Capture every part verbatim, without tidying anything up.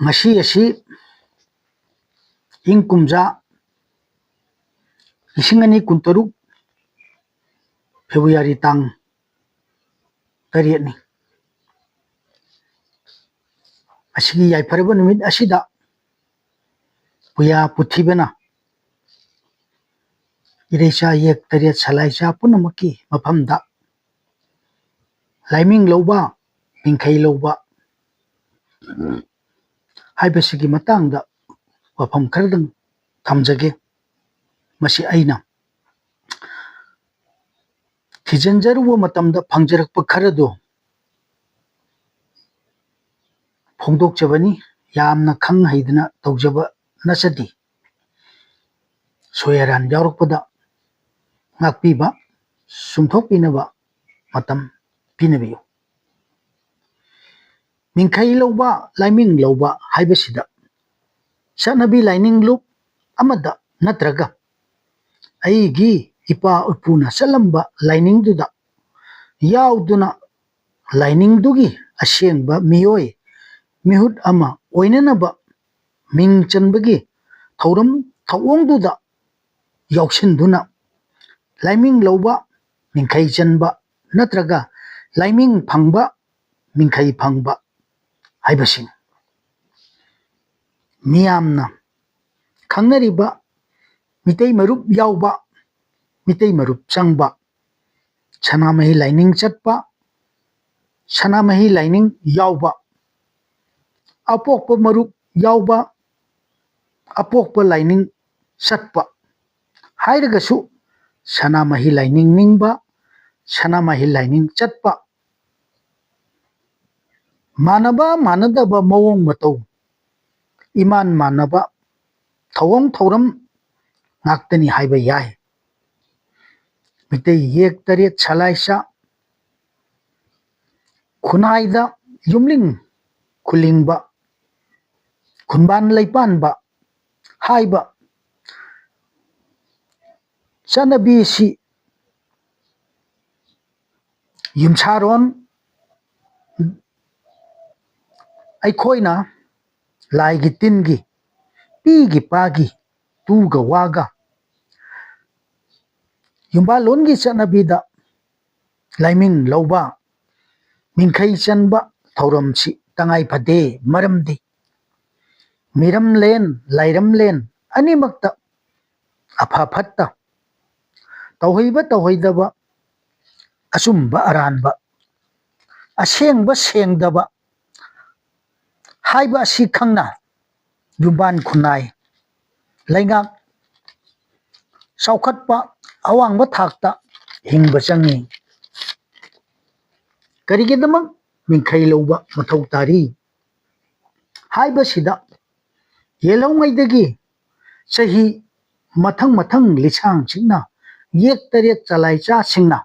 ꯉꯁꯤ ꯑꯁꯤ ꯏꯪ ꯀꯨꯝꯖꯥ ꯂꯤꯁꯤꯡ ꯑꯅꯤ ꯀꯨꯟꯇꯔꯨꯛ, ꯐꯦꯕ꯭ꯔꯨꯋꯥꯔꯤ ꯇꯥꯡ ꯇꯔꯦꯠꯅꯤ꯫ ꯑꯁꯤꯒꯤ ꯌꯥꯏꯐꯔꯕ ꯅꯨꯃꯤꯠ ꯑꯁꯤꯗ ꯄꯨꯌꯥ ꯄꯨꯊꯤꯕꯅ ꯏꯔꯩꯆꯥ ꯌꯦꯛ ꯇꯔꯦꯠ ꯁꯂꯥꯏꯆꯥ ꯄꯨꯝꯅꯃꯛꯀꯤ ꯃꯐꯝꯗ ꯂꯥꯏꯃꯤꯡ ꯂꯧꯕ, ꯃꯤꯡꯈꯩ ꯂꯧꯕ ꯍꯥꯏꯕꯁꯤꯒꯤ ꯃꯇꯥꯡꯗ ꯋꯥꯐꯝ ꯈꯔꯗꯪ ꯊꯝꯖꯒꯦ꯫ ꯃꯁꯤ ꯑꯩꯅ ꯊꯤꯖꯤꯟꯖꯔꯨꯕ ꯃꯇꯝꯗ ꯐꯪꯖꯔꯛꯄ ꯈꯔꯗꯨ ꯐꯣꯡꯗꯣꯛꯆꯕꯅꯤ꯫ ꯌꯥꯝꯅ ꯈꯪ ꯍꯩꯗꯅ ꯇꯧꯖꯕ ꯅꯠꯆꯗꯦ꯫ ꯁꯣꯏ ꯑꯔꯥꯟ ꯌꯥꯎꯔꯛꯄꯗ ꯉꯥꯛꯄꯤꯕ, ꯆꯨꯝꯊꯣꯛꯄꯤꯅꯕ ꯃꯇꯝ ꯄꯤꯅꯕꯤꯌꯨ꯫ ꯃꯤꯡꯈꯩ ꯂꯧꯕ, ꯂꯥꯏꯃꯤꯡ ꯂꯧꯕ ꯍꯥꯏꯕꯁꯤꯗ ꯆꯠꯅꯕꯤ ꯂꯥꯏꯅꯤꯡ ꯂꯨꯞ ꯑꯃꯗ ꯅꯠꯇ꯭ꯔꯒ ꯑꯩꯒꯤ ꯏꯄꯥ ꯏꯄꯨꯅ ꯆꯠꯂꯝꯕ ꯂꯥꯏꯅꯤꯡꯗꯨꯗ ꯌꯥꯎꯗꯨꯅ ꯂꯥꯏꯅꯤꯡꯗꯨꯒꯤ ꯑꯁꯦꯡꯕ ꯃꯤꯑꯣꯏ ꯃꯤꯍꯨꯠ ꯑꯃ ꯑꯣꯏꯅꯅꯕ ꯃꯤꯡ ꯆꯟꯕꯒꯤ ꯊꯧꯔꯝ ꯊꯧꯑꯣꯡꯗꯨꯗ ꯌꯥꯎꯁꯤꯟꯗꯨꯅ ꯂꯥꯏꯃꯤꯡ ꯂꯧꯕ, ꯃꯤꯡꯈꯩ ꯆꯟꯕ ꯅꯠꯇ꯭ꯔꯒ ꯂꯥꯏꯃꯤꯡ ꯐꯪꯕ, ꯃꯤꯡꯈꯩ ꯐꯪꯕ ꯍꯥꯏꯕꯁꯤꯅꯤ꯫ ꯃꯤꯌꯥꯝꯅ ꯈꯪꯅꯔꯤꯕ ꯃꯤꯇꯩ ꯃꯔꯨꯞ ꯌꯥꯎꯕ, ꯃꯤꯇꯩ ꯃꯔꯨꯞ ꯆꯪꯕ, ꯁꯅꯥꯃꯍꯤ ꯂꯥꯏꯅꯤꯡ ꯆꯠꯄ, ꯁꯅꯥꯃꯍꯤ ꯂꯥꯏꯅꯤꯡ ꯌꯥꯎꯕ, ꯑꯄꯣꯛꯄ ꯃꯔꯨꯞ ꯌꯥꯎꯕ, ꯑꯄꯣꯛꯄ ꯂꯥꯏꯅꯤꯡ ꯆꯠꯄ ꯍꯥꯏꯔꯒꯁꯨ ꯁꯅꯥꯃꯍꯤ ꯂꯥꯏꯅꯤꯡ ꯅꯤꯡꯕ, ꯁꯅꯥꯃꯍꯤ ꯂꯥꯏꯅꯤꯡ ꯆꯠꯄ, ꯃꯥꯟꯅꯕ ꯃꯥꯟꯅꯗꯕ ꯃꯑꯣꯡ ꯃꯇꯧ, ꯏꯃꯥꯟ ꯃꯥꯟꯅꯕ ꯊꯧꯑꯣꯡ ꯊꯧꯔꯝ ꯉꯥꯛꯇꯅꯤ ꯍꯥꯏꯕ ꯌꯥꯏ꯫ ꯃꯤꯇꯩ ꯌꯦꯛ ꯇꯔꯦꯠ ꯁꯂꯥꯏꯆꯥ, ꯈꯨꯟꯅꯥꯏꯗ ꯌꯨꯝꯂꯤꯡ ꯈꯨꯂꯤꯡꯕ, ꯈꯨꯟꯕꯥꯟ ꯂꯩꯄꯥꯟꯕ ꯍꯥꯏꯕ ꯆꯠꯅꯕꯤ ꯑꯁꯤ ꯌꯨꯝꯁꯥꯔꯣꯟ ꯑꯩꯈꯣꯏꯅ ꯂꯥꯏꯒꯤ ꯇꯤꯟꯒꯤ, ꯄꯤꯒꯤ ꯄꯥꯒꯤ, ꯇꯨꯒ ꯋꯥꯒ꯫ ꯌꯨꯝꯕꯥꯜꯂꯣꯟꯒꯤ ꯆꯠꯅꯕꯤꯗ ꯂꯥꯏꯃꯤꯡ ꯂꯧꯕ, ꯃꯤꯡꯈꯩ ꯆꯟꯕ ꯊꯧꯔꯝꯁꯤ ꯇꯉꯥꯏ ꯐꯗꯦ꯫ ꯃꯔꯝꯗꯤ ꯃꯤꯔꯝꯂꯦꯟ ꯂꯥꯏꯔꯝꯂꯦꯟ ꯑꯅꯤꯃꯛꯇ ꯑꯐ ꯐꯠꯇ, ꯇꯧꯍꯩꯕ ꯇꯧꯍꯩꯗꯕ, ꯑꯆꯨꯝꯕ ꯑꯔꯥꯟꯕ, ꯑꯁꯦꯡꯕ ꯁꯦꯡꯗꯕ ꯍꯥꯏꯕ ꯑꯁꯤ ꯈꯪꯅ ꯌꯨꯝꯕꯥꯟ ꯈꯨꯟꯅꯥꯏ ꯂꯩꯉꯥꯛ ꯆꯥꯎꯈꯠꯄ ꯑꯋꯥꯡꯕ ꯊꯥꯛꯇ ꯍꯤꯡꯕ ꯆꯪꯏ꯫ ꯀꯔꯤꯒꯤꯗꯃꯛ ꯃꯤꯡꯈꯩ ꯂꯧꯕ ꯃꯊꯧ ꯇꯥꯔꯤ ꯍꯥꯏꯕꯁꯤꯗ, ꯌꯦꯜꯍꯧꯉꯩꯗꯒꯤ ꯆꯍꯤ ꯃꯊꯪ ꯃꯊꯪ ꯂꯤꯁꯥꯡꯁꯤꯡꯅ, ꯌꯦꯛ ꯇꯔꯦꯠ ꯆꯂꯥꯏꯆꯥꯁꯤꯡꯅ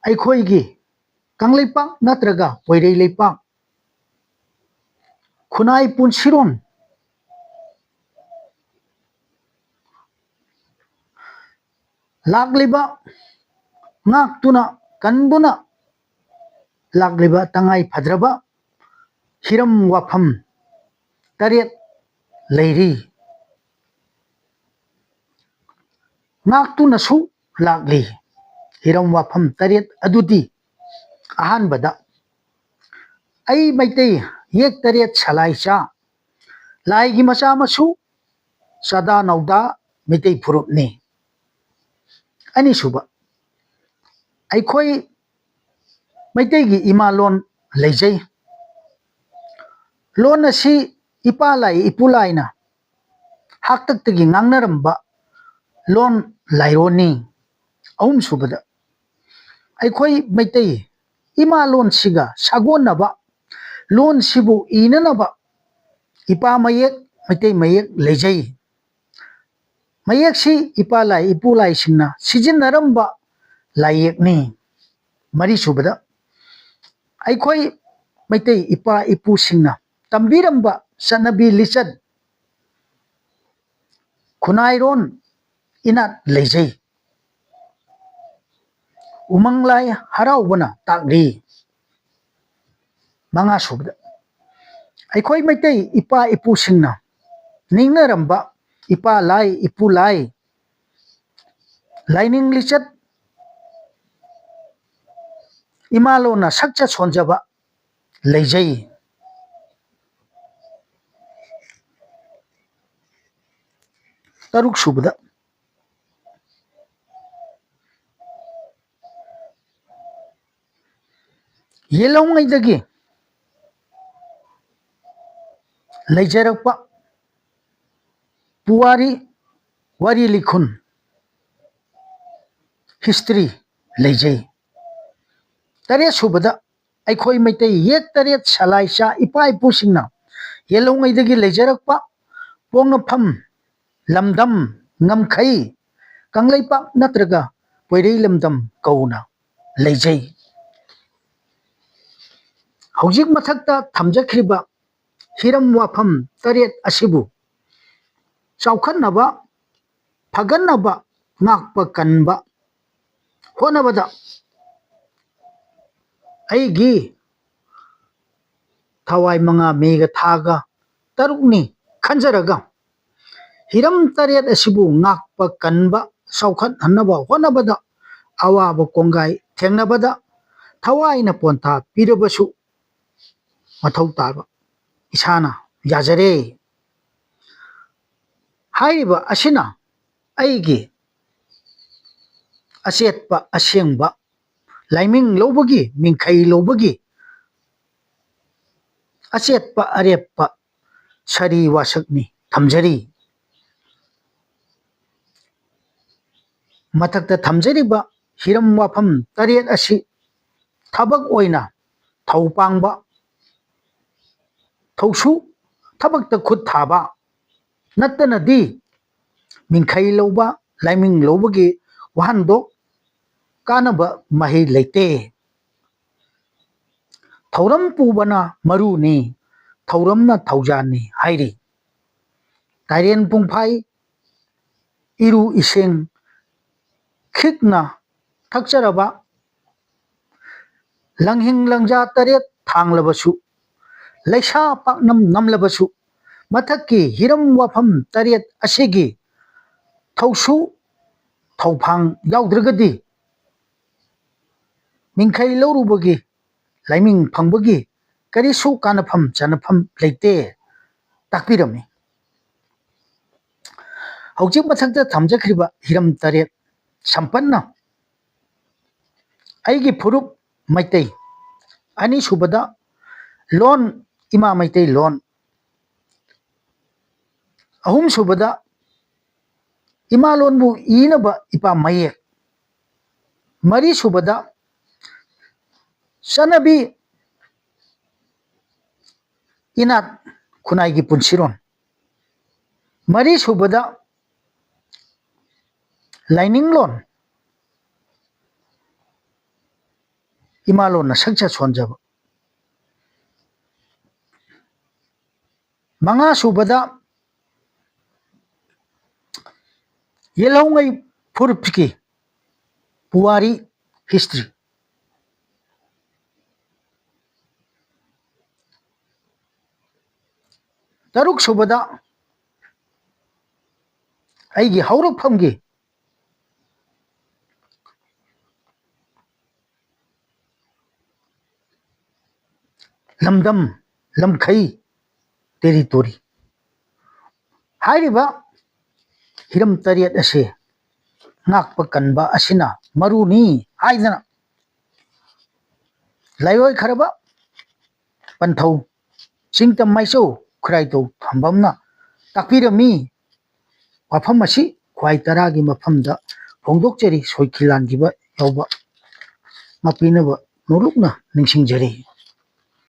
ꯑꯩꯈꯣꯏꯒꯤ ꯀꯪꯂꯩꯄꯥꯛ ꯅꯠꯇ꯭ꯔꯒ ꯄꯣꯏꯔꯩ ꯂꯩꯄꯥꯛ ꯈꯨꯟꯅꯥꯏ ꯄꯨꯟꯁꯤꯔꯣꯟ ꯂꯥꯛꯂꯤꯕ, ꯉꯥꯛꯇꯨꯅ ꯀꯟꯗꯨꯅ ꯂꯥꯛꯂꯤꯕ ꯇꯉꯥꯏ ꯐꯗ꯭ꯔꯕ ꯍꯤꯔꯝ ꯋꯥꯐꯝ ꯇꯔꯦꯠ ꯂꯩꯔꯤ꯫ ꯉꯥꯛꯇꯨꯅꯁꯨ ꯂꯥꯛꯂꯤ꯫ ꯍꯤꯔꯝ ꯋꯥꯐꯝ ꯇꯔꯦꯠ ꯑꯗꯨꯗꯤ, ꯑꯍꯥꯟꯕꯗ, ꯑꯩ ꯃꯩꯇꯩ, ꯌꯦꯛ ꯇꯔꯦꯠ ꯁꯂꯥꯏꯆꯥ, ꯂꯥꯏꯒꯤ ꯃꯆꯥ ꯃꯁꯨ, ꯆꯥꯗꯥ ꯅꯧꯗꯥ ꯃꯩꯇꯩ ꯐꯨꯔꯨꯞꯅꯤ꯫ ꯑꯅꯤꯁꯨꯕ, ꯑꯩꯈꯣꯏ ꯃꯩꯇꯩꯒꯤ ꯏꯃꯥ ꯂꯣꯟ ꯂꯩꯖꯩ꯫ ꯂꯣꯟ ꯑꯁꯤ ꯏꯄꯥ ꯂꯥꯏ ꯏꯄꯨ ꯂꯥꯏꯅ ꯍꯥꯛꯇꯛꯇꯒꯤ ꯉꯥꯡꯅꯔꯝꯕ ꯂꯣꯟ ꯂꯥꯏꯔꯣꯟꯅꯤ꯫ ꯑꯍꯨꯝꯁꯨꯕꯗ, ꯑꯩꯈꯣꯏ ꯃꯩꯇꯩ ꯏꯃꯥ ꯂꯣꯟꯁꯤꯒ ꯁꯥꯒꯣꯟꯅꯕ, ꯂꯣꯟꯁꯤꯕꯨ ꯏꯅꯅꯕ ꯏꯄꯥ ꯃꯌꯦꯛ, ꯃꯩꯇꯩ ꯃꯌꯦꯛ ꯂꯩꯖꯩ꯫ ꯃꯌꯦꯛꯁꯤ ꯏꯄꯥ ꯂꯥꯏ ꯏꯄꯨ ꯂꯥꯏꯁꯤꯡꯅ ꯁꯤꯖꯤꯟꯅꯔꯝꯕ ꯂꯥꯏꯌꯦꯛꯅꯤ꯫ ꯃꯔꯤꯁꯨꯕꯗ, ꯑꯩꯈꯣꯏ ꯃꯩꯇꯩ ꯏꯄꯥ ꯏꯄꯨꯁꯤꯡꯅ ꯇꯝꯕꯤꯔꯝꯕ ꯆꯠꯅꯕꯤ ꯂꯤꯆꯠ, ꯈꯨꯟꯅꯥꯏꯔꯣꯟ ꯏꯅꯥꯠ ꯂꯩꯖꯩ꯫ ꯎꯃꯪ ꯂꯥꯏ ꯍꯔꯥꯎꯕꯅ ꯇꯥꯛꯂꯤ꯫ ꯃꯉꯥꯁꯨꯕꯗ, ꯑꯩꯈꯣꯏ ꯃꯩꯇꯩ ꯏꯄꯥ ꯏꯄꯨꯁꯤꯡꯅ ꯅꯤꯡꯅꯔꯝꯕ ꯏꯄꯥ ꯂꯥꯏ, ꯏꯄꯨ ꯂꯥꯏ, ꯂꯥꯏꯅꯤꯡ ꯂꯤꯆꯠ, ꯏꯃꯥꯂꯣꯟꯅ ꯁꯛꯆ ꯁꯣꯟꯖꯕ ꯂꯩꯖꯩ꯫ ꯇꯔꯨꯛ ꯁꯨꯕꯗ, ꯌꯦꯜꯍꯧꯉꯩꯗꯒꯤ ꯂꯩꯖꯔꯛꯄ ꯄꯨꯋꯥꯔꯤ, ꯋꯥꯔꯤ ꯂꯤꯈꯨꯟ, history ꯂꯩꯖꯩ꯫ ꯇꯔꯦꯠ ꯁꯨꯕꯗ, ꯑꯩꯈꯣꯏ ꯃꯩꯇꯩ ꯌꯦꯛ ꯇꯔꯦꯠ ꯁꯂꯥꯏꯆꯥ ꯏꯄꯥ ꯏꯄꯨꯁꯤꯡꯅ ꯌꯦꯜꯍꯧꯉꯩꯗꯒꯤ ꯂꯩꯖꯔꯛꯄ ꯄꯣꯛꯅꯐꯝ, ꯂꯝꯗꯝ, ꯉꯝꯈꯩ, ꯀꯪꯂꯩꯄꯥꯛ ꯅꯠꯇ꯭ꯔꯒ ꯄꯣꯏꯔꯩ ꯂꯝꯗꯝ ꯀꯧꯅ ꯂꯩꯖꯩ꯫ ꯍꯧꯖꯤꯛ ꯃꯊꯛꯇ ꯊꯝꯖꯈ꯭ꯔꯤꯕ ꯍꯤꯔꯝ ꯋꯥꯐꯝ ꯇꯔꯦꯠ ꯑꯁꯤꯕꯨ ꯆꯥꯎꯈꯠꯅꯕ, ꯐꯒꯠꯅꯕ, ꯉꯥꯛꯄ ꯀꯟꯕ ꯍꯣꯠꯅꯕꯗ ꯑꯩꯒꯤ ꯊꯋꯥꯏ ꯃꯉꯥ ꯃꯤꯒ ꯊꯥꯒ ꯇꯔꯨꯛꯅꯤ ꯈꯟꯖꯔꯒ, ꯍꯤꯔꯝ ꯇꯔꯦꯠ ꯑꯁꯤꯕꯨ ꯉꯥꯛꯄ ꯀꯟꯕ, ꯆꯥꯎꯈꯠꯍꯟꯅꯕ ꯍꯣꯠꯅꯕꯗ ꯑꯋꯥꯕ ꯀꯣꯡꯒꯥꯏ ꯊꯦꯡꯅꯕꯗ ꯊꯋꯥꯏꯅ ꯄꯣꯟꯊꯥ ꯄꯤꯔꯕꯁꯨ, ꯃꯊꯧ ꯇꯥꯕ ꯏꯁꯥꯅ ꯌꯥꯖꯔꯦ꯫ ꯍꯥꯏꯔꯤꯕ ꯑꯁꯤꯅ ꯑꯩꯒꯤ ꯑꯆꯦꯠꯄ ꯑꯁꯦꯡꯕ ꯂꯥꯏꯃꯤꯡ ꯂꯧꯕꯒꯤ, ꯃꯤꯡꯈꯩ ꯂꯧꯕꯒꯤ ꯑꯆꯦꯠꯄ ꯑꯔꯦꯞꯄ ꯁꯥꯔꯤ ꯋꯥꯁꯛꯅꯤ ꯊꯝꯖꯔꯤ꯫ ꯃꯊꯛꯇ ꯊꯝꯖꯔꯤꯕ ꯍꯤꯔꯝ ꯋꯥꯐꯝ ꯇꯔꯦꯠ ꯑꯁꯤ ꯊꯕꯛ ꯑꯣꯏꯅ ꯊꯧ ꯄꯥꯡꯕ, ꯊꯧꯁꯨ, ꯊꯕꯛꯇ ꯈꯨꯠ ꯊꯥꯕ ꯅꯠꯇꯅꯗꯤ ꯃꯤꯡꯈꯩ ꯂꯧꯕ, ꯂꯥꯏꯃꯤꯡ ꯂꯧꯕꯒꯤ ꯋꯥꯍꯟꯊꯣꯛ ꯀꯥꯟꯅꯕ ꯃꯍꯩ ꯂꯩꯇꯦ꯫ ꯊꯧꯔꯝ ꯄꯨꯕꯅ ꯃꯔꯨꯅꯤ, ꯊꯧꯔꯝꯅ ꯊꯧꯖꯥꯟꯅꯤ ꯍꯥꯏꯔꯤ꯫ ꯇꯥꯏꯔꯦꯟ ꯄꯨꯡꯐꯥꯏ, ꯏꯔꯨ ꯏꯁꯤꯡ ꯈꯤꯛꯅ ꯊꯛꯆꯔꯕ, ꯂꯪꯍꯤꯡ ꯂꯪꯖꯥ ꯇꯔꯦꯠ ꯊꯥꯡꯂꯕꯁꯨ, ꯂꯩꯁꯥ ꯄꯥꯛꯅꯝ ꯅꯝꯂꯕꯁꯨ, ꯃꯊꯛꯀꯤ ꯍꯤꯔꯝ ꯋꯥꯐꯝ ꯇꯔꯦꯠ ꯑꯁꯤꯒꯤ ꯊꯧꯁꯨ ꯊꯧꯐꯥꯡ ꯌꯥꯎꯗ꯭ꯔꯒꯗꯤ ꯃꯤꯡꯈꯩ ꯂꯧꯔꯨꯕꯒꯤ, ꯂꯥꯏꯃꯤꯡ ꯐꯪꯕꯒꯤ ꯀꯔꯤꯁꯨ ꯀꯥꯟꯅꯐꯝ ꯆꯥꯅꯐꯝ ꯂꯩꯇꯦ ꯇꯥꯛꯄꯤꯔꯝꯃꯤ꯫ ꯍꯧꯖꯤꯛ ꯃꯊꯛꯇ ꯊꯝꯖꯈ꯭ꯔꯤꯕ ꯍꯤꯔꯝ ꯇꯔꯦꯠ ꯁꯝꯄꯠꯅ ꯑꯩꯒꯤ ꯐꯨꯔꯨꯞ ꯃꯩꯇꯩ, ꯑꯅꯤꯁꯨꯕꯗ ꯂꯣꯟ, ꯏꯃꯥ ꯃꯩꯇꯩ ꯂꯣꯟ, ꯑꯍꯨꯝꯁꯨꯕꯗ ꯏꯃꯥ ꯂꯣꯟꯕꯨ ꯏꯅꯕ ꯏꯄꯥ ꯃꯌꯦꯛ, ꯃꯔꯤꯁꯨꯕꯗ ꯆꯠꯅꯕꯤ ꯏꯅꯥꯠ ꯈꯨꯟꯅꯥꯏꯒꯤ ꯄꯨꯟꯁꯤꯔꯣꯟ, ꯃꯔꯤꯁꯨꯕꯗ ꯂꯥꯏꯅꯤꯡꯂꯣꯟ, ꯏꯃꯥꯂꯣꯟꯅ ꯁꯛꯆ ꯁꯣꯟꯖꯕ, ꯃꯉꯥꯁꯨꯕꯗ ꯌꯦꯜꯍꯧꯉꯩ ꯐꯨꯔꯨꯞꯀꯤ ꯄꯨꯋꯥꯔꯤ, ꯍꯤꯁꯇ꯭ꯔꯤ, ꯇꯔꯨꯛꯁꯨꯕꯗ ꯑꯩꯒꯤ ꯍꯧꯔꯛꯐꯝꯒꯤ ꯂꯝꯗꯝ, ꯂꯝꯈꯩ, ꯇꯦꯔꯤꯇꯣꯔꯤ ꯍꯥꯏꯔꯤꯕ ꯍꯤꯔꯝ ꯇꯔꯦꯠ ꯑꯁꯤ ꯉꯥꯛꯄ ꯀꯟꯕ ꯑꯁꯤꯅ ꯃꯔꯨꯅꯤ ꯍꯥꯏꯗꯅ ꯂꯥꯏꯑꯣꯏꯈ꯭ꯔꯕ ꯄꯟꯊꯧ ꯆꯤꯡꯇꯝ ꯃꯥꯏꯆꯧ ꯈꯨꯔꯥꯏꯗꯧ ꯊꯝꯕꯝꯅ ꯇꯥꯛꯄꯤꯔꯝꯃꯤ꯫ ꯋꯥꯐꯝ ꯑꯁꯤ ꯈ꯭ꯋꯥꯏ ꯇꯔꯥꯒꯤ ꯃꯐꯝꯗ ꯐꯣꯡꯗꯣꯛꯆꯔꯤ꯫ ꯁꯣꯏꯈꯤ ꯂꯥꯟꯈꯤꯕ ꯌꯥꯎꯕ ꯉꯥꯛꯄꯤꯅꯕ ꯅꯣꯂꯨꯛꯅ ꯅꯤꯡꯁꯤꯡꯖꯔꯤ꯫